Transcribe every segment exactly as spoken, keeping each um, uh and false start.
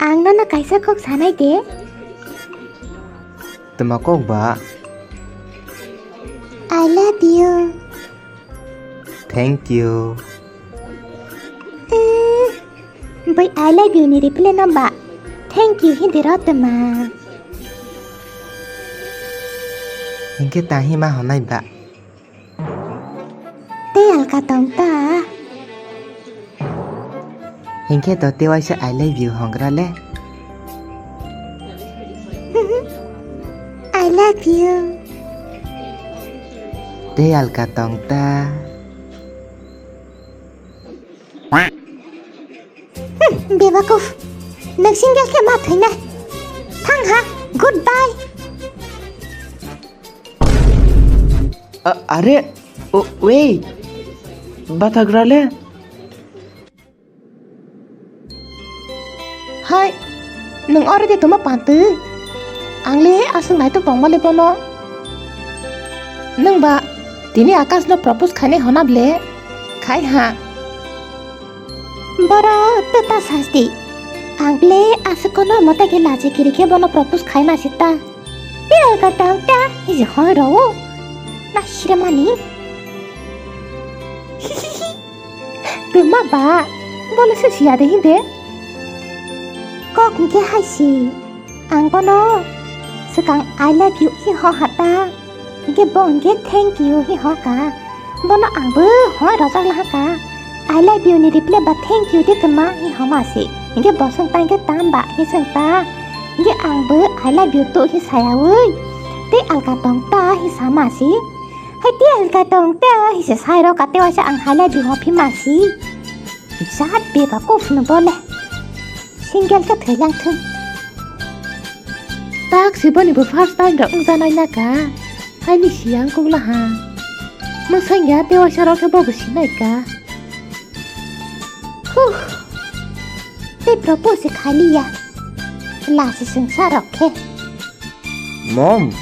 Ang nono kaisa kok sanai de. Tma kok ba? I love you. Thank you. Eh, bai I love you ni reply no ba thank you hindi ro tma. Hinkhe ta hi ma honai ba? Tei alka tong ta. Hinkhe to tei waisa I love you hongra le. I love you. Tei alka tong ta. Hmm, bebakuf. Nwng single khe ma thwina. Thang ha. Goodbye. A-, are, o, wait. Bathagra le? Hai, nwng oro de tongma pantwi? Ang le aswk naitok tongma le bono. Nwng ba tini Akash no propose khainai hona ble? Khai ha. Borok tei ta sasti. Ang ble aswk kono mote khe lachi kiri khe bono propose khai ma si ta. Tei alka tang ta hiji hoi ro o. Na sire mani. Tuma ba, bono se siya de hinde. Kok hingke hai si. Ang bono swkang I love you hi ho hata. Hingke bo hingke thank you hi ho ka. Bono ang bo hoi rojak laha ka. I love you ni reply ba thank you de tuma hi ho ma si. Hingke bo swng ta hingke tam ba hi swng ta. Hingke ang bo I love you to hi saya ui. Tei alka tong ta hi sama si. Hai tei alka tong ta hi se sai ro ka tei waisa ang I love you ho phi ma si. Jat beba kufno bole. Single khe thwilang thung. Tak si boni bo first time rok wngjanai na ka. Haini siyang kukla ha. Mwsang ya tei waisa rok khe bo bo sinai ka. Huh. Tei propose se khali ya. Lasi swngsa rok khe. Mom,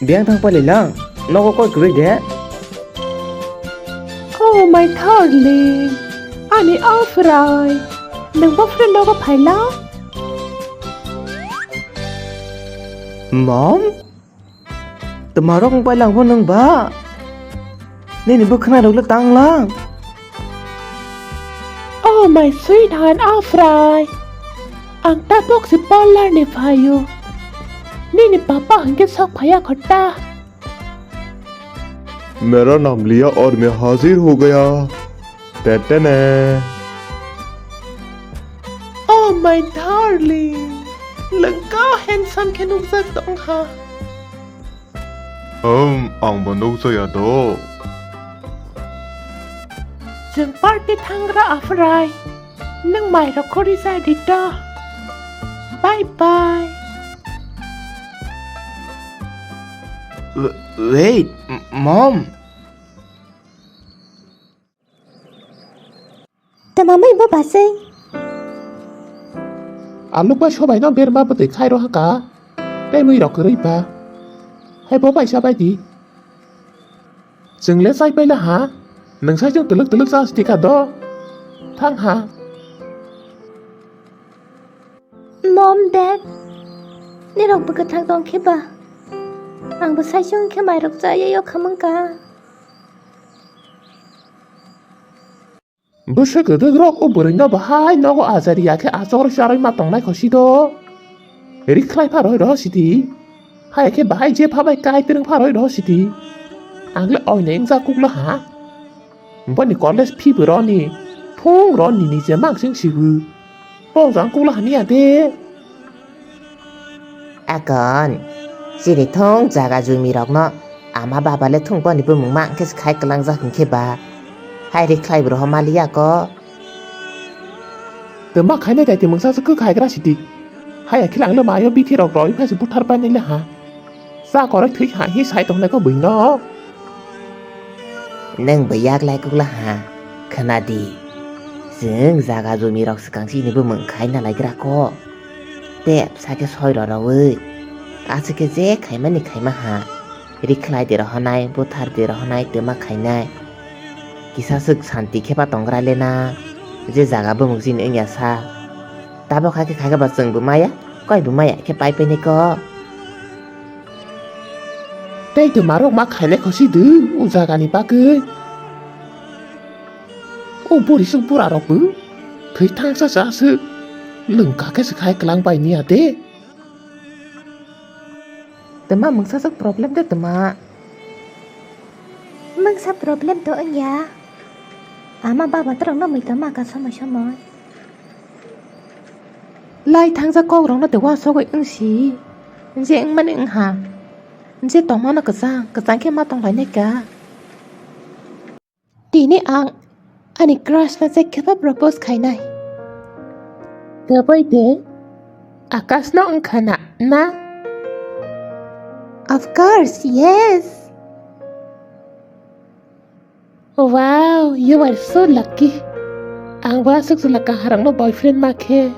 biyang thang pali lang, nogo koi kwrwi de? Oh my darling, ani afrai, nwng bo friend nogo phai lang? Mom, tma rok wng pai lang bo nwng ba? Nini bwkhwnai rok le tang lang. Oh my sweetheart, afrai. Ang ta boksi parlor ni phaio. Nini papa hwnkhe sok phaiya khota. मेरा नाम लिया और मैं हाजिर हो गया। Tetene. Oh my darling. Lengka handsome khe nukjak tong ha. Um, ang bo nukjaya do. Chwng party thangra afrai. Nwng mairok khori sa di to. Bye bye. W-, wait, m-, mom. Tama mui bo basai. Aluk bai sobai no berma bwtwi khai roha ka. Tei mui rok kwrwi ba. Hai bo bai sabai di. Chwng le chai paila ha. Nwng sai chwng twlwk twlwk chas di ka do. Thang ha. Mom, Dad, nirok bo kwthang tong khe ba? Ang bo sai chwng khe mairok cha ya yok khamang ka. Bwswk kwdwk rok o bwrwi no bahai nogo ajari ya khe achor charwi ma tongnai kho si do. Rik khlai pha roi rw si di. Hai khe bahai je pha bai kai twrwng pha roi rw si di. Ang le oinai wng jak kuk la ha. Boni college fee bo rw ni. Phung rw ni ni je mang sing si bo. Bo jang kuk la ha ni ya de. Akon, chini thung jaga jumi rokno ama baba le thung boni bumung ma hwnkhe se khai kwlangjak hinkhe ba. Hai ri khlai bo rohor maliya ko. Twma khainai dai twi mungsa se kwkhai gra sidi. Hai akhil ang le mayo bithi rok roi phai se buthar pai nai le ha. Sa koroi thwi ha hi sai tong nai ko bui no. Nwng bo yak lai kuk la ha. Khna di. Chwng jaga jumi rok swkang chini bumung khai na lai gra ko. Tep sakhe soi rw rw wi. Aswk khe je khaimani khaima ha. Ri khlai de rohonai, buthar de rohonai, twma khainai. Kisa swk santi khe ba tong gra le na. Je jaga bumung chini wng ya sa. Tabok hakhe khaikhe ba chwng bo maya, koi bo maya khe pai painai kok. Tei twi marok ma khainai khosi dw o jagani bagwi. O buri swk bura rok bo thwi thangsa sa swk lwng kha khe se khai kwlang bai niya de. Twma mungsa swk problem de twma. Mungsa problem to wngya. Ama baba torok no mui toma ka somoi somoi. Lai thangsa kok rok no de wa sogoi wngsi. Je wngmani wngha. Je tongmano kwchang, kwchang khe ma tonglainai ka. Tini ang ani crush no check khe propose khainai. Kwbai de, Akash no wngkha na, na? Of course, yes. Wow, you are so lucky. Ang bo aswk chwla kaharang no boyfriend ma khe.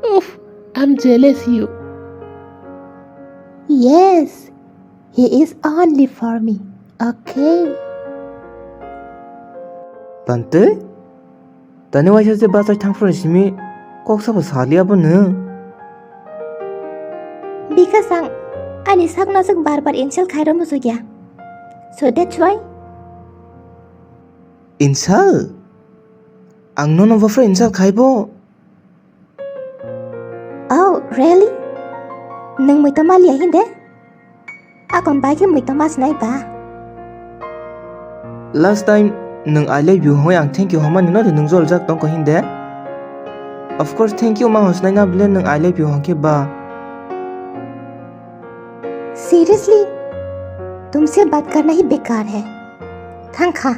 Uff, I'm jealous you. Yes, he is only for me. Okay. Bantwi? Tani waisa je bachai thangphru ni simi kok sabo saliya bo nwng? Because ang ani sakno swk bar bar insult khai rw muchukya. So that's why. Insult? Ang nono bophru insult khai bo? Oh, really? Nwng mui toma liya hinde? Akon bai khe mui toma sinai ba? Last time nwng I love you hoi ang thank you homani no de nwng joljak tongkha hinde? Of course thank you ma hosnai na bile nwng I love you hongkhe ba? Seriously? Tumse baat karna hi bekar hai. Thang kha.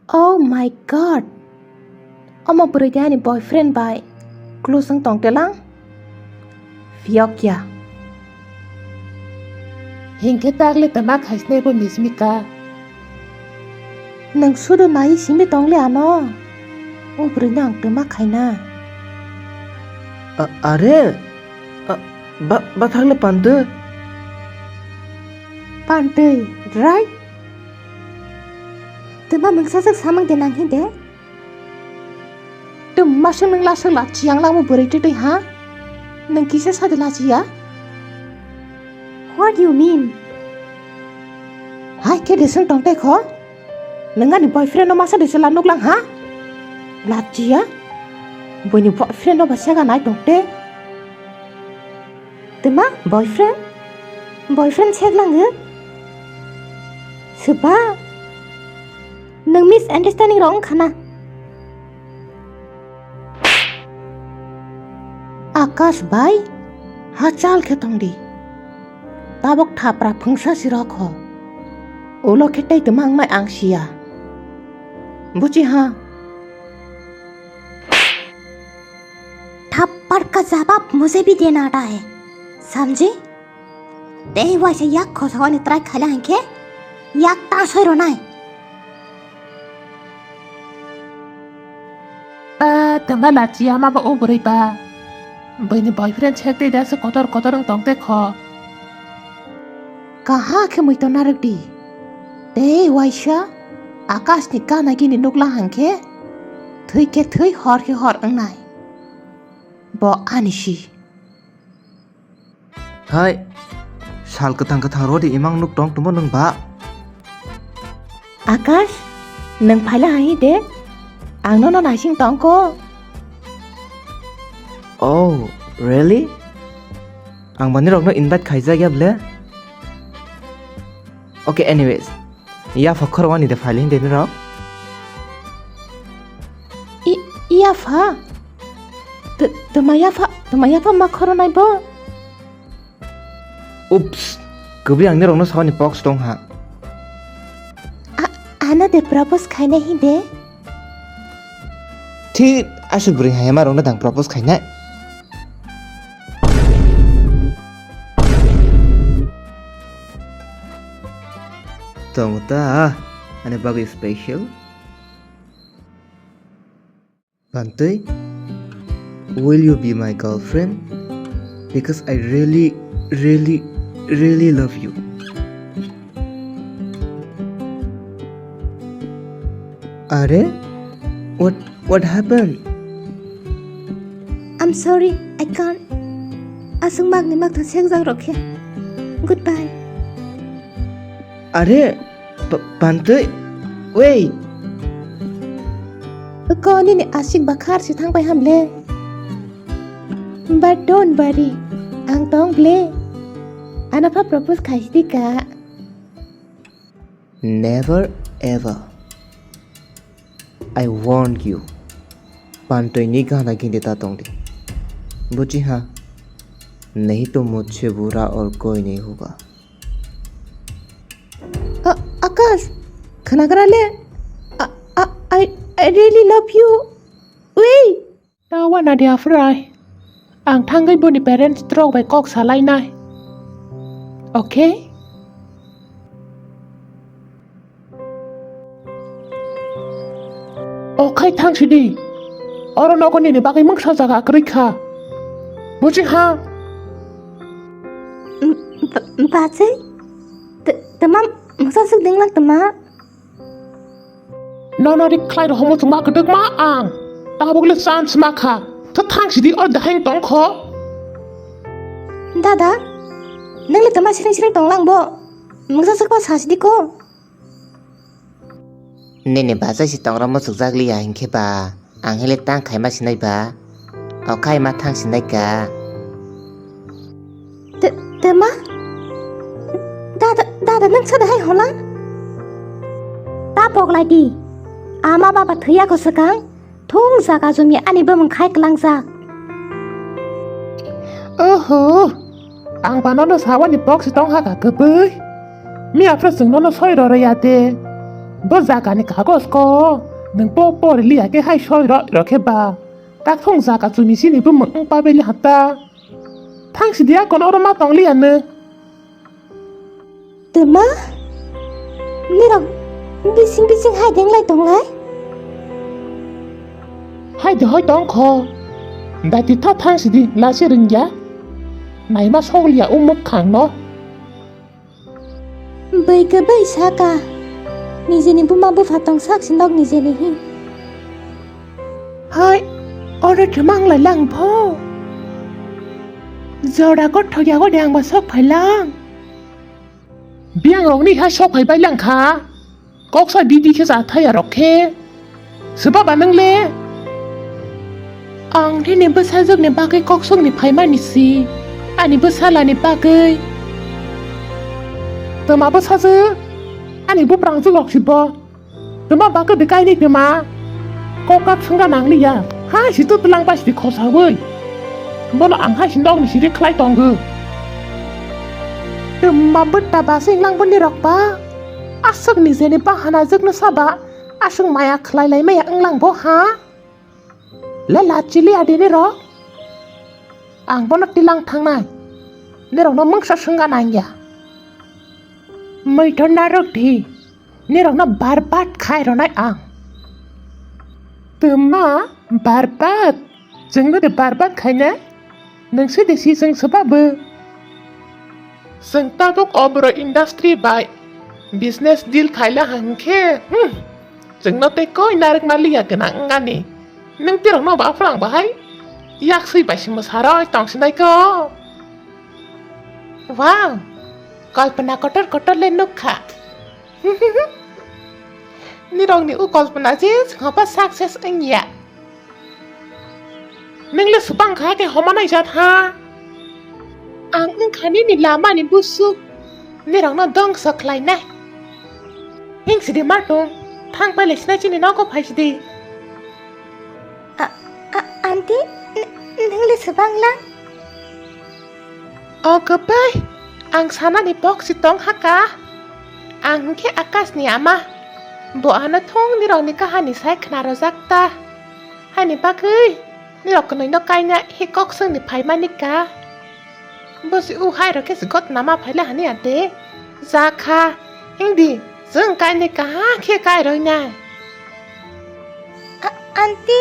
Oh my God! Omo bwrwi de ani boyfriend bai close wng tong telang? Phiyok ya. Hinkhe tagle tama khaisnai bo Mismika. Nwng sudu nai simi tong le ano. O bwrwi no ang tama khaina. A-, are? A, ba, ba thagle pantwi? Pantwi, right? Twma mungsa swk samung de nang hinde? Twma swk nwng la swk lachi yang langmo bwrwi twi twi ha? Nwng kisa sa de lachi ya? What do you mean? Hai khe de swng tong tei kho? Nwng ani boyfriend no masa de se la nuk lang ha? Lachi ya? Buini boyfriend no ba sega nai tong te. Twma boyfriend? Boyfriend sek lango? Swba? Nwng misunderstanding rok wngkha na? Akash bai, hachal khe tong di. Tabok thapra phwngsa si rok ho. Ulo khe tei twma wngmai ang siya. Buchi ha? थप्पड़ का जवाब मुझे भी देना आता है, समझे? Tei waisa yak khosao ni try khaila hinkhe yak ta soi ronai. Ah, tama lachi ama ba o bwrwi ba. Bini boyfriend sek tei da se kotor kotor wng tong te kho. Kaha khe mui to narwk di. Tei waisa Akash ni kana gini nukla hangkhe thwi khe thwi hor khe hor wngnai. Bo ani si. Hai, sal kwthang kwthang rodi imang nuk tong tongmo nwng ba? Akash, nwng phaila hai de, ang nono naising tong kho. Oh, really? Ang bani rokno invite khaijak ya ble? Okay, anyways. Yapha khorwani de phaile hinde nirok? I, yapha? T-, tuma yapha, tuma yapha ma khorwnai bo? Ups, kwbwi ang nirokno sawani pox tong ha. A-, ano de propose khainai hinde? Thik aswk bwrwi hai ma rokno dang propose khainai. Tong ta, ani bagwi special. Bantwi, will you be my girlfriend? Because I really, really, really love you. Are? What, what happened? Sorry, I can't. Aswk magni magthang sengjak rok khe. Goodbye. Are, P-, Pantwi, wait. Ko nini aswk bakhar se thang pai ham le. But don't worry, ang tong ble. Ano pha propose khai sidi ka. Never ever. I warned you. Pantwi ni gana gindi ta tongdi. Buji ha? Nahi to mujhse bura aur koi nahi hoga. A-, Akash, khwnagra le? A-, a-, I, I really love you. Wait. Ta wana dia phrai. Ang thangwi boni parents rok bai kok salainai. Okay? O khai thang sidi. Oro nogo nini bagwi mungsa jaga kwrwi kha. Buji ha? M-, b-, bachai? T-, tama mungsa suk dinglak tama? Nono ri khlai rohomo chwngma kwdwkma ang. Tabukle chance ma kha. Tha thang sidi o daheng tong kho. Dada, nangni tama siring siring tonglang bo. Mungsa sakma sa sidi ko. Nini bachai si tongra muchukjak liya hinkhe ba, ang hele tang khaima sinai ba. O khai ma thang sinai ka. Te-, tema? Dada, dada, nang sada hai hola? Ta poglai di. Ama baba thwiya ko swkang, thung jaga jumi ani bumung khai klangjak. Oho, ang banono sawani box tong ha ka kwbwi. Mi afro chwng nono soi roro ya de. Bo jaga ni kagos ko, nang po por liya ke hai soi ro, ro khe ba. Tak thung jaga jumi sini bumung wng pa beli hata. Thang sidi a kono oro ma tong liya nw. Tuma? Nirok bising bising hai deng lai tong lai? Hai de hoi tong kho. Dati tha thang sidi lasi ringya. Naima soglia umuk khang no. Bwikhe bai saka, nijeni buma bupha tong sak si nok nijeni hi. Hai, oro thwmang lai lang pho. Jora kothok yago de ang ba sok phai lang. Biang rok ni ha sok phai bai lang kha. Kok sa bidi khe sa thaya rok khe. Swba ba nang le? Ang nini bwsajwkni bagwi koksongni phaimani si, ani bwsalani bagwi. Twma bwsajwk? Ani buprangjwk rok si bo. Twma bagwi de kainwi twma? Kok kak swngna nang liya. Hai si tu tlang bai si khosawi. Bono ang hai si nokni siri khlai tongo. Twma bwtta ba singlang boni rok ba. Aswk ni jeni bahana jwkno saba. Aswk maya khlai lai maya wnglang bo ha? Le lachili adi nirok. Ang bono tilang thangnai. Nirokno mungsa swngna nangya. Muithon narwk di. Nirokno barbat khai ronai ang. Twma barbat? Chwngno de barbat khainai? Nwng se de si chwng swba bo? Chwng tabuk o bwrwi industry bai business deal khaila hwnkhe, hmm, chwngno tei koi narwkma liya gwnang wngani. Nwng tirokno ba phrang bahai yak swi bai si mwsaroi tong sinai kho. Wow, kalpana kotor kotor le nuk kha. Nirokni u kalpana je chwngno ba success wngya. Nwng le swpang kha khe homanai jat ha. Ang wngkha nini lamani busuk, nirokno dongso khlainai. Hingsidi matung, thang pai le sinai chini nogo phai sidi. A, a, aunty, n-, nwng le swbang lang? O kwpai, ang sanani bok si tong haka. Ang hwnkhe Akashni ama. Bo ano thung nirokni kahani sai khna rwjak ta. Haini bagwi nirok kwnwi no kaina hi kok swngni phaimani ka. Bo si u hai rok khe si got nama phaila hani ante. Ja kha. Hingdi, chwng kainwi kaham khe kai roi nai. A-, aunty,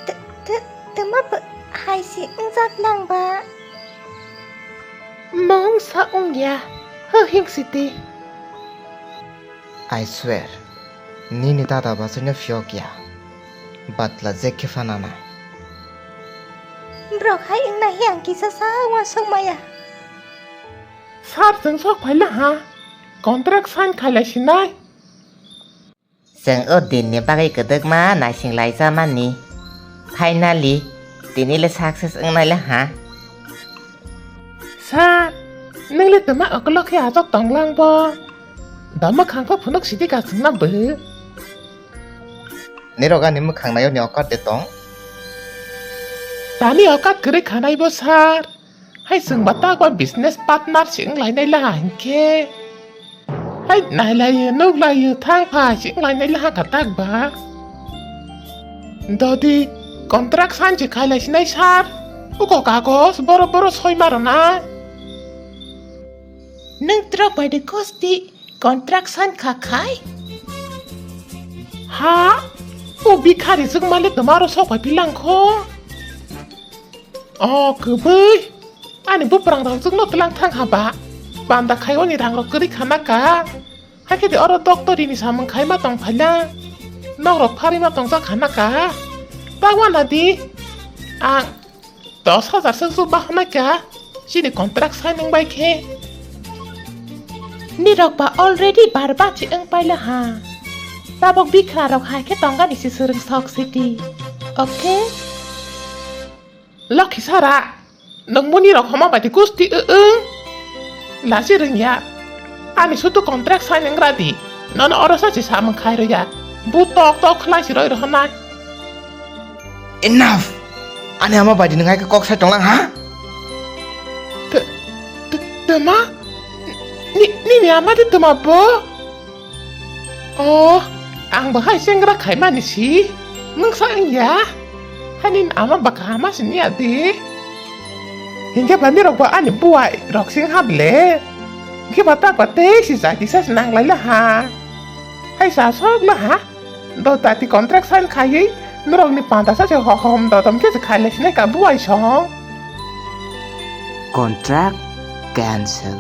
t-, t-, twma b-, hai si wngjak nang ba? Mungsa wngya, ho hing siti. I swear, nini dada bachai no phiyok ya. Batla je khe phanana. Rok hai wngna hi ang kisa sa uansuk maya. Sir, chwng sok phaila ha. Contract sign khailai sinai. Chwng o din ni bagwi kwdwkma naising laijamani. Finally, tini le success wngnai le ha. Sir, nung le twma ukulok khe achok tonglang bo. Da mwkhang pho phunuk sidi ka chwngna bwhwi. Nirok ani mwkhang naio ni okat de tong. Tani okat kwrwi khanai bo sir. Hai chwng ba tak ba business partner si wng lainai laha hinkhe. Hai nai lai nuk lai thang pha si wng lainai laha ka tak ba. Dodi contract sign si khai lai sinai sir. Uko kagos boro boro soi maro na. Nung trok bai de kosti contract sign kha khai? Ha? O bikhari jwk male twmaro sok bai pilang kho. O kwbwi. Ani buprang rok jwkno tlang thang haba. Banda khai oni rang rok kwrwi khana ka. Hakhe de oro doctor ni samung khai ma tong phaila. Nok rok pharwi ma tong jak khana ka. Tangma na di. Ang Dos hajar se su bahana kya? Chini contract signing bai khe. Nirok ba already barbat si wng paila ha. Tabok bikra rok hai khe tongani si swrwng sok siti. Okay? Lokhi sara, nwng muni rok homa bai di kusti wng. Lachi rwngya. Ani sutu contract sign wng radi. Nono oro sa si samung khai rwya. Bu tok tok khlai si roi rohonai. Enough! Ani ama bai di nwng hai khe kok sai tonglang ha? Te-, te-, tema? Ni, nini ama di tema bo? Oh, ang bahai sengra khaimani si. Nwng sa wngya? Hai nini ama ba kaham si niya di? Hinkhe ba nirok ba ani buai rok sing hable. Hinkhe ba tak ba tei si jai kisa si nang lai la ha. Hai sa sok la ha. Do tati contract sign khaiwi norokni panda sa se hohom dodom khe se khaile sinai ka buai song. Contract cancel.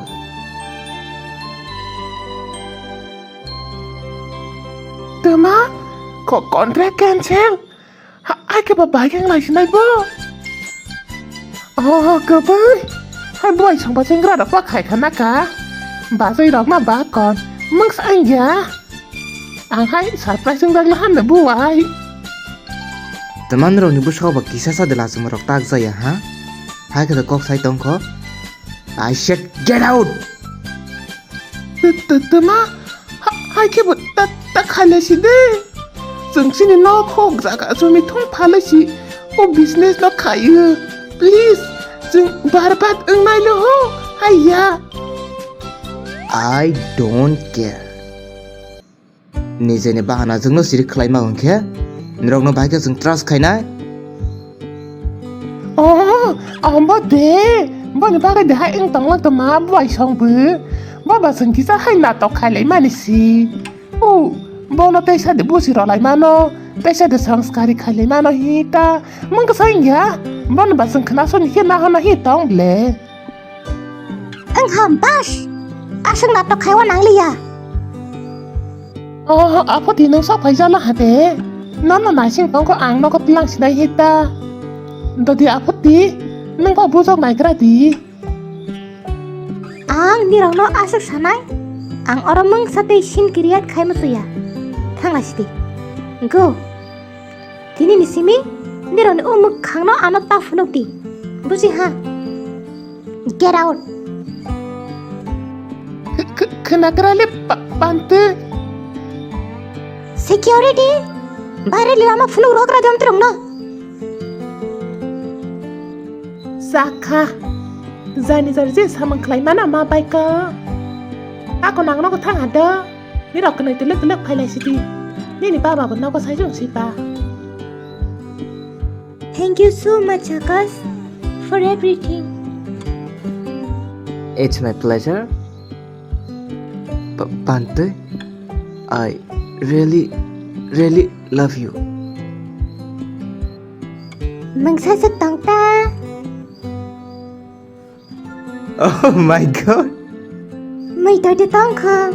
Tuma? Ko-, contract cancel? Ha, ai khe ba bai khe lai sinai bo? Oh, kwbui. Hai buai song ba sengra rok ba khai khana ka. Bajai rok ma ba kon. Mung sa ang ya. Ang hai surprise wng jak lahan na buai. Teman rok ni bwskango ba kisa sa de lachima rok tak jaya ha. Hai khe kok sai tong kho. I said get out. Te, te, tema? Ha, hai khe bo ta, ta khaile si de. Chwng chini nok hok jaga jumi thung phalai si. O business no khaio. Please, chwng barbat wng nai lo ho. Hai ya. I don't care. Nijeni bahana jwkno sirik khlaima hwnkhe, norokno bahai khe chwng trust khainai? Oh, abo de, boni bagwi de hai wng tongla tongma buai song bo. Bo ba chwng kisa hai natok khailai mani si. Oh, bono teisa de busi rolai mano, teisa de sanskari khailai mano hi ta. Mung kwsa wngya, bono ba chwng khna soni khe na hana hi tong ble. Wng ham bas. Aswk natok khaiwa nangliya. Oh, aphoti nwng sok phaijala hade. Nono naising tongkho ang nogo tlang sinai hita. Dodi aphoti, nwng ba bujok naigra di. Ang nirokno aswk sanai, ang oro mungsa tei sin create khai musuya. Thangla sidi. Go. Tini ni simi nirokni o mwkhangno ano ta phunuk di. Buji ha? Get out. Kh-, kh-, khwnagra le pa-, pante. Security, baire le lama phunuk rogra jom trung no. Sakha, jani jar je samung khlai mana ma bai ka. Ako nang nogo thang hada. Nirok kwnwi twlwk twlwk phai lai sidi. Nini baba bo nogo sai jong si ba. Thank you so much, Akash, for everything. It's my pleasure. P-, Pante, I really, really love you. Mungsa se tong ta. Oh my God. Mui todi tong kho.